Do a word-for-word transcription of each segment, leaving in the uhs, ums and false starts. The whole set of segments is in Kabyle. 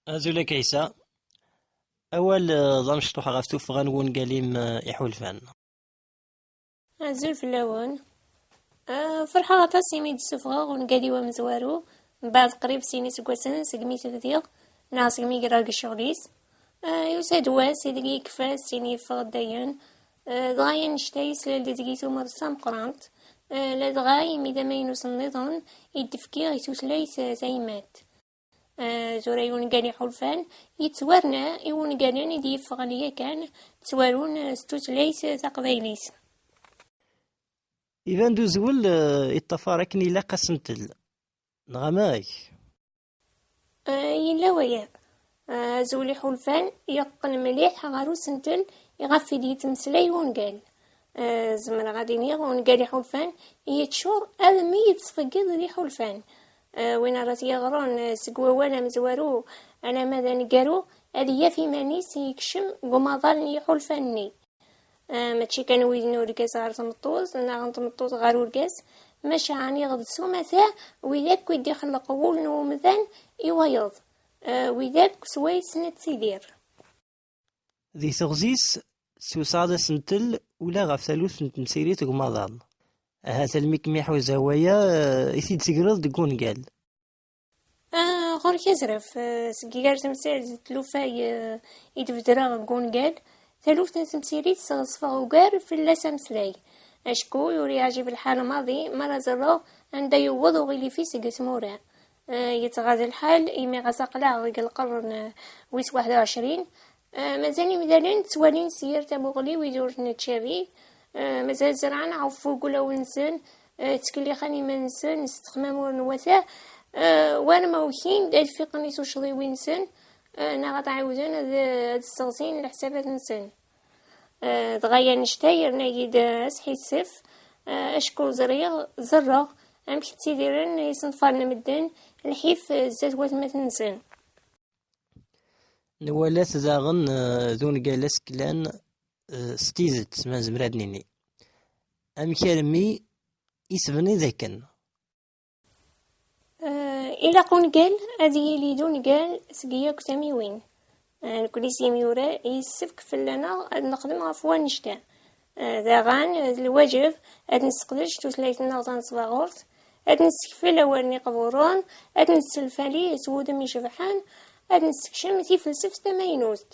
Azul a Kaysa. Awal, eh, d amecṭuḥ ɣef tuffɣa n wungal-im, eh, iḥulfan. Azul fell-awen. Eh, ferḥeɣ aṭas imi d-ssufɣeɣ ungal-iw amezwaru, mbeɛd qrib sin iseggasen segmi t-bdiɣ, neɣ segmi greɣ deg ccɣel-is. Eh, yusa-d wass ideg yekfa sin yeffeɣ-d dayen. Eh, dɣa annect-a yeslal-d deg-i tumert d tameqqrant, eh, ladɣa imi d amaynut nniḍen i d-fkiɣ i tutlayt, eh, tayemmat. Eh, tura i wungal iḥulfan yettwarna i wungalen i d-yeffɣen yakan ttwarun, eh, s tutlayt taqbaylit. Iban-d uzwel, eh, iṭṭafar akken ilaq asentel, neɣ amek? Eh, yella waya. Eh, azwel iḥulfan yeqqen mliḥ ɣer usentel iɣef i d-yettmeslay wungal. Eh, zemreɣ ad iniɣ ungal iḥulfan yeččur almi yettfeggiḍ d iḥulfan. Eh, win ara t-yeɣren, eh, seg wawal amezwaru alamma d aneggaru, ad yaf iman-is yekcem deg umaḍal n yiḥulfan-nni. Eh, mačči kan wid n urgaz ɣer tmeṭṭut, neɣ n tmeṭṭut ɣer urgaz, maca ɛniɣ d s umata wid akk i d-ixelleq wul n umdan i wayeḍ, eh, wid akk s wayes nettidir. Di teɣzi-s, tewseɛ-d asentel ula ɣef taluft n temsirit deg umaḍal. Ahat almi kem-iḥuza waya, eh, i t-id-tegreḍ deg wungal. Ah, ɣur-k azref, eh, seg gar temsirt d tlufa, eh, i d-bedreɣ deg wungal, taluft n temsirit sɣeṣfeɣ ugar fell-as ameslay. Acku ur yeɛjib lḥal maḍi mi ara ẓerreɣ anda yewweḍ uɣilif-is deg tmura. Eh, yettɣad lḥal imi ɣas aql-aɣ deg lqern, eh, wis waḥed u ɛecrin, Eh, mazal imdanen ttwalin s yir tamuɣli wid ur nettcabi. Eh, mazal zerɛen ɣef wuglawen-nsen, eh, ttkellixen iman-nsen s texmam ur nwata, eh, war ma ukin-d ad fiqen i tuccḍiwin-nsen, eh, neɣ ad ɛiwden ad, ad sseɣzin leḥsabat-nsen. Eh, dɣa annect-a yerna-yi-d asḥissef, eh, acku ẓriɣ, ẓerreɣ amek ttidiren yisenfaren n medden, lḥif, eh, zdat watmaten-nsen. Nwala-t daɣen, eh, d ungal aseklan, eh, s tidet, ma nezmer ad nini. Amek armi i tebniḍ akken? Eh, ilaq ungal ad yili d ungal seg yakk tamiwin. Eh, nekni s yimyura, yessefk fell-aneɣ ad nexdem ɣef wannect-a. Eh, daɣen, d lwaǧeb ad nesseqdec tutlayt-nneɣ tanesbaɣurt, ad nessekfel awalen iqburen, ad nesselfali s wudem icebḥen, ad nessekcem tifelsaft tamaynut.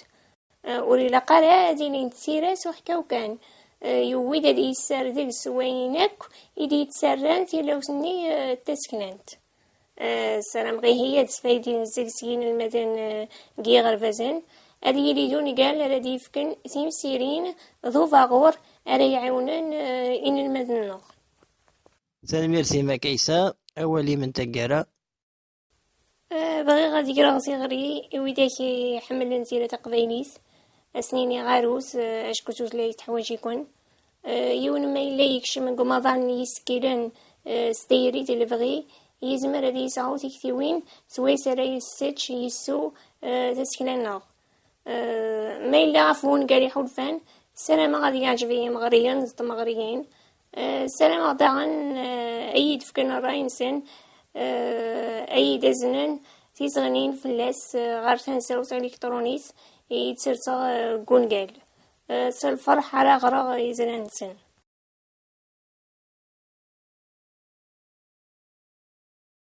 Eh, ur ilaq ara ad ilint tira s uḥkaw kan. Eh, yewwi-d ad yesser deg-s wayen akk i d-yettarran tilawt-nni, eh, d taseknant. Eh, ssarameɣ ihi ad sfaydin deg-s yinelmaden, eh, deg yiɣerbazen, ad yili d ungal ara d-yefken timsirin d ubaɣur ara iɛiwnen, eh, inelmaden-nneɣ. Tanemmirt-im a Kaysa, awal-im n taggara. Eh, bɣiɣ ad greɣ tiɣri i widak iḥemmlen tira taqbaylit, ad sen-iniɣ arut, eh, acku tutlayt teḥwaǧ-iken. Eh, yiwen ma yella yekcem deg umaḍal n yisekkilen, eh, s tayri d lebɣi, yezmer ad yesɛu tiktiwin s wayes ara yessečč, yessu, eh, tasekla-nneɣ. Eh, ma yella ɣef wungal iḥulfan, ssarameɣ ad yeɛjeb i yimeɣriyen d tmeɣriyin. Eh, ssarameɣ daɣen, eh, ad iyi-d-fken ṛṛay-nsen, eh, ad iyi-d-aznen tizeɣnin fell-as, eh, ɣer tansawt aliktṛunit i d-serseɣ, eh, deg wungal. Eh, s lferḥ ara ɣreɣ izran-nsen.